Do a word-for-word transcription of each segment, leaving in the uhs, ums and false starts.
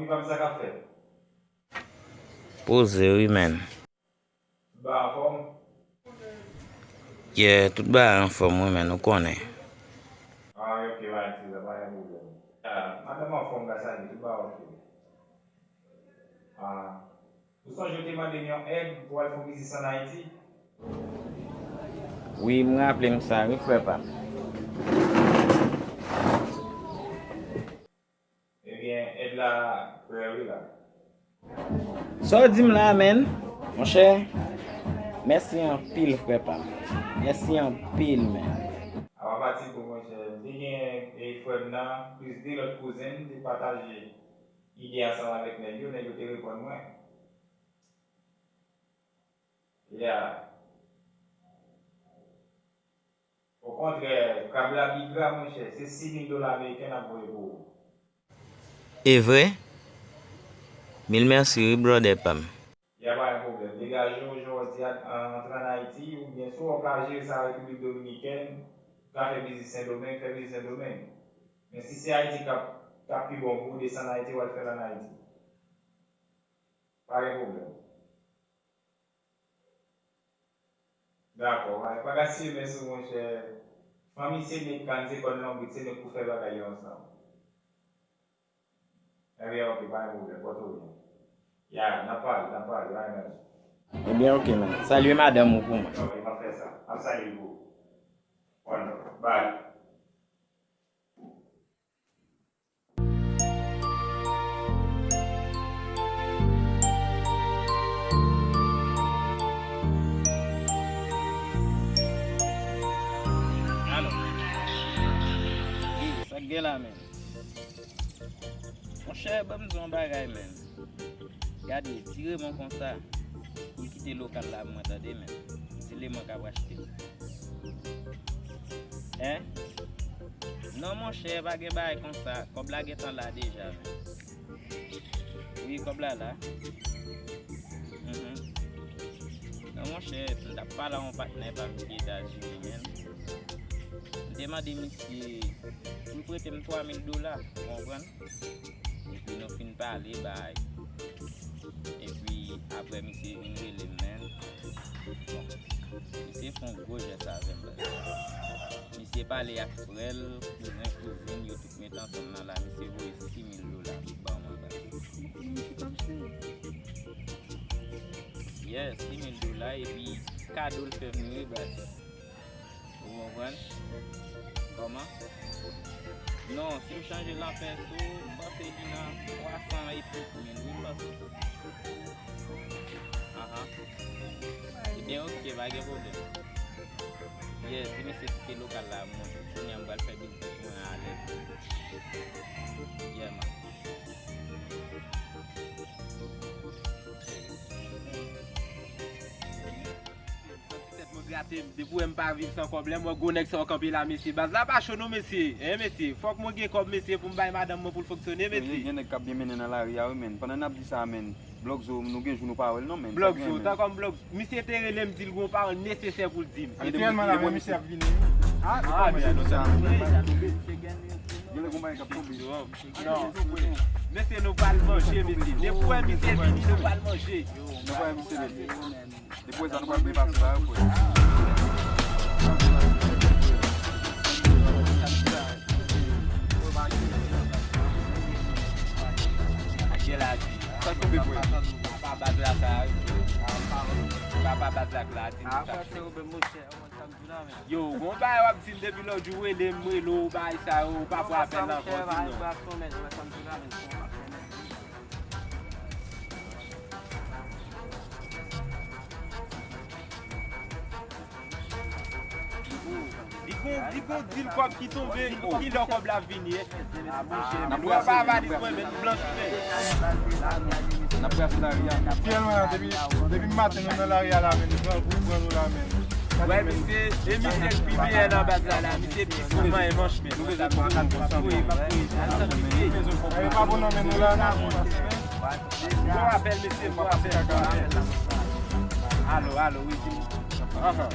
Wi, pa m sa k ap fèt. Poze wi, menn. Ba anfòm? Yeah, tout bagay anfòm wi, menn, ou konnen. Ah, ok, ba, ti la, pa gen pwoblèm. Ah, madanm anfòm, ba, sa di, tout bagay ok. Ah, ou sonje ou te mande m yon èd pou al fè yon biznis ann Ayiti? Wi, m raple m sa, wi, frè pa m. Ebyen, èd la prè wi la. Sa w di m la, menn? Monchè, mèsi anpil, frè pa m. Mèsi anpil, menn. A pa pati gwo, monchè. M te gen, e, frè m nan, plis de lòt kouzen m, te pataje ide ansanm avèk nèg yo, nèg yo te reponn mwen. Yeah. Okontrè, krab la pi gra, monchè. Se sis mil dola ameriken n ap voye pou ou. E vre? Mil mèsi wi, brother pa m. Ya pa gen pwoblèm. Degaje w, jan w di a, an- antre ann Ayiti, oubyen si w wè w ka jere sa Repiblik Dominikèn, ou ka fè biznis Sendomeng, fè biznis Sendomeng. Men si se Ayiti k ap, k ap pi bon pou ou, desann Ayiti, w al fè l ann Ayiti. Pa gen pwoblèm. Dakò, pa, pa gaspiye men sou monchè. Fanmi se nèg, kann se kòn lonbrit, se nèg pou fè bagay yo ansanm. Ebyen, ok, pa gen pwoblèm, pòte w byen. Ya, n ap pale, n ap pale, pa gen anyen. Ebyen, ok, man. Salye madanm ou pou mwen. Ok, m ap fè sa. M ap salye l pou ou. One love. Bye. Alo. Wi, sa k gen la, menn? Monchè, ban m di w yon bagay, menn. Gade, di Raymond konsa pou l kite lokal la pou mwen, tande, menn. Se Raymond k ap achte l. Hein? Non, monchè, pa gen bagay konsa. Kòb la gentan la deja, menn. Wi, kòb la la. Mhm. Non, monchè, m t ap pale a yon patnè pa m ki Etazini, menn. M te mande misye pou l prete m twa mil dola, ou konprann? Epi nou fin pale, bay. Epi apre misye vin rele m, menn. Bon, misye fè yon gwo jès avè m, baz. Misye pale ak frè l, kouzen, kouzin, yo tout met ansanm nan la, misye voye sis mil dola ban mwen, baz. Yes, sis mil dola, epi kado l fè m wi, baz. Ou konprann? Kòman? Non, si m chanje lan peso, m panse li nan twa san e plis mil, wi, m panse. Ahan. Ebyen, ok, pa gen pwoblèm. Yeah, si misye kite lokal la, mwen, kounye a m pral fè biznis mwen alèz. Yeah, man. Santi tèt mwen grate m. Depi w wè m pa viv san kòb, lè m wè gwo nèg sa yo kanpe la, mesye. Baz la pa cho non, mesye. Hein, mesye? Fòk mwen gen kòb, mesye, pou m bay madanm mwen pou l fonksyone, mesye. Gen nèg k ap byen mennen nan lari a, wi, menn. Pandan n ap di sa, menn, Blòk Zo, nou gen jou nou pa wè l, non, menn. Blòk Zo, tan kòm Blòk Zo. Misye te rele m, di l gon pawòl nesesè pou l di m. Etrèlman la, men misye ap vini. Ah, ah, men nou sa. Gen lè gon bagay k ap tonbe. Non. Mesye, nou pral manje, mesye. Depi w wè misye vini, nou pral manje. Nou pral manje, mesye. Depi sa nou pral byen pase la, frè. Ache la di. Sa k tonbe, frè? Apa baz la sa, wi. Apa baz la k la di nou sa. Yo, gon bagay w ap di m depi lòt jou, rele m, rele w, bagay sa yo, ou pa pran apèl la ankò, di m non. Li gon, li gon dil kòb ki tonbe, ki lè kòb la vini, èske nou pa valiz mwen, men nou blanch men. N ap brase lari a. Aktiyèlman la, depi, depi maten nou nan lari a la, men nou pran, nou pran nou la, men. Wè, misye, e misye k pi meyè nan baz la, la, misye pi souvan e manch, men. Nou bezwen konn sa nou. Wi, m ap wi. Al tann misye. Bon apèl, mesye, bon apèl. Alo, alo, wi, di m. Anhan.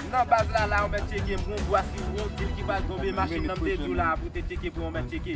Nan baz la, la, yon mèt tcheke, m gon bwa si yon dil ki pral tonbe, machin nan m te di w la, pou te tcheke, pou yon mèt tcheke.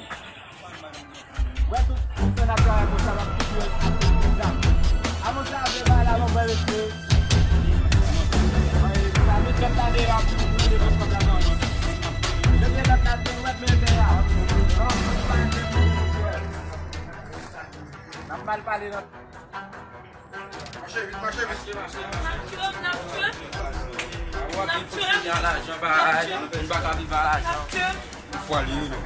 Wè tout, tout moun ap travay konsa, w ap fouti yo ak zam. Avan sa, vle bay la, mwen vle rete. Sa nou tèt la devan pou nou vle konsa nan. Depi lòt la, nou wè men devan. Non, nou pa vle pou nou. N ap mal pale nan. Mache vit, mache vit. N ap tchwe, n ap tchwe. N ap tchwe. N ap tchwe. Fwa li ye, non.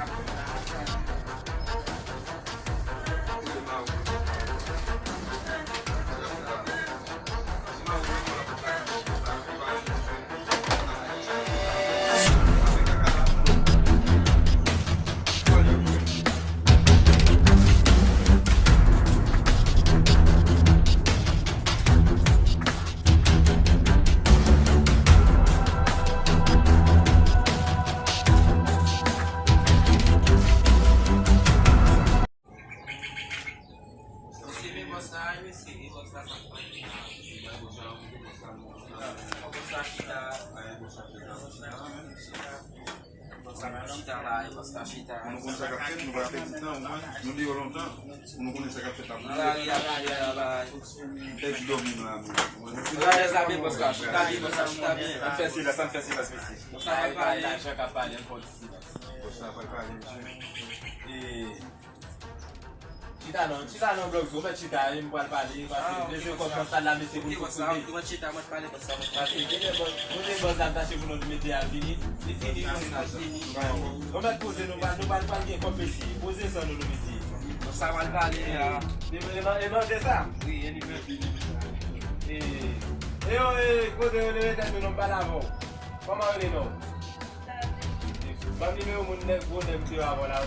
Mesye, men bòs la, mesye, e bòs la, sa k pase la? Bòs la chita. Bòs la chita la, e bòs la chita. Pou nou konn sa k ap fèt, nou pa pèdi tan, ou konprann? Nou deyò lontan, pou nou konnen sa k ap fèt la. Nan lari a, lari a, lari. Pèdi dòmi m la, men. Nan lari a, men bòs la chita byen, bòs la chita byen. Sa n fè silans, sa n fè silans, mesye. Bòs la pral pale. Lajan k ap pale, an fò ti silans. Bòs la pral pale, mesye. E, Chita non, chita non, Blòk Zo, mèt chita, e m pral pale, paske mesye kòb nan sal la, mesye, pou n fout koute. Mwen chita, mwen pale, bòs la, mwen pale. Mesye, gen lè bòs, nou gen bòs la, m tache pou nou mete a fini, li fini, nou fini. Nou mèt poze, nou pral, nou pral, pral gen kòb, mesye. Poze san nou, nou, mesye. Bòs la pral pale a. E, e, e, e, se sa? Wi, e li menm. E, e, yo, e, kote rele tèt nou, non, m pale avè w. Kòman rele non? Ban m nimewo moun nèg, gwo nèg m te wè avè w la.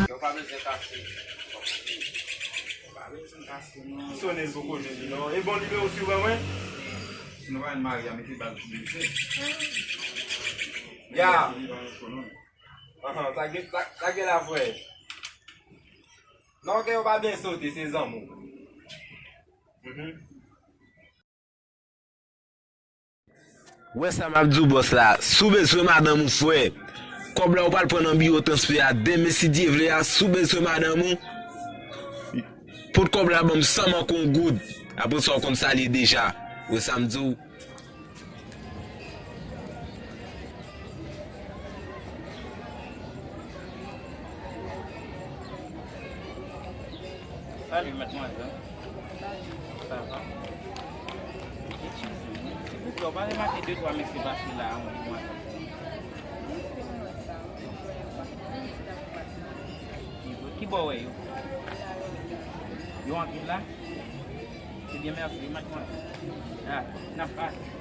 Yo pa bezwen kache. Sonnen poko jwenn li non. E bon nimewo si w ban mwen? Si nou pa jwenn mari a, mete bal sou mesye. Ya. Li pa yon konon. Ahan, sa gen, sa, sa gen la, frè? Non, kè yo pa byen sote, se zanmi w. Mhm. Wè sa m ap di w, bòs la. Si w bezwen madanm ou, frè, kòb la ou pral pran nan biwo transfè a demen, si Dye vle a, si w bezwen madanm ou, pot kòb la ban m san manke yon goud. Apre sa, w konn sa l ye deja. Wè sa m di w. Salut, mademoiselle. Ça va? Excusez-moi, s'il vous plaît, ou pa remake de twa mesye pase la, yon demwazèl? Ki bò w wè yo? Yo anpil la? Ebyen, mèsi, m ap pran. Ah, n ap pale.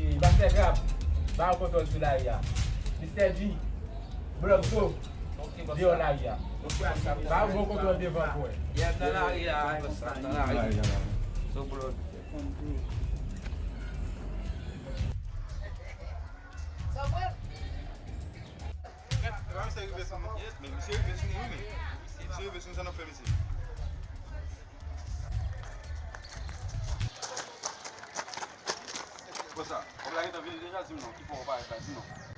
E, Pastè Krab, ba yo kontwòl sou lari a. Mistè G, Blòm So, deyò lari a. Ba yo bon kontwòl devan pou wè. Yeah, m nan lari a, m nan lari. So, bro. Sa vre? Epa misye rive sou nou. Yes, men misye rive sou nou, wi, men. Misye rive sou nou, sa n ap fè, mesye? Konsa, kòm la gentan vini deja, di m non, ki fè w parèt la, di m non.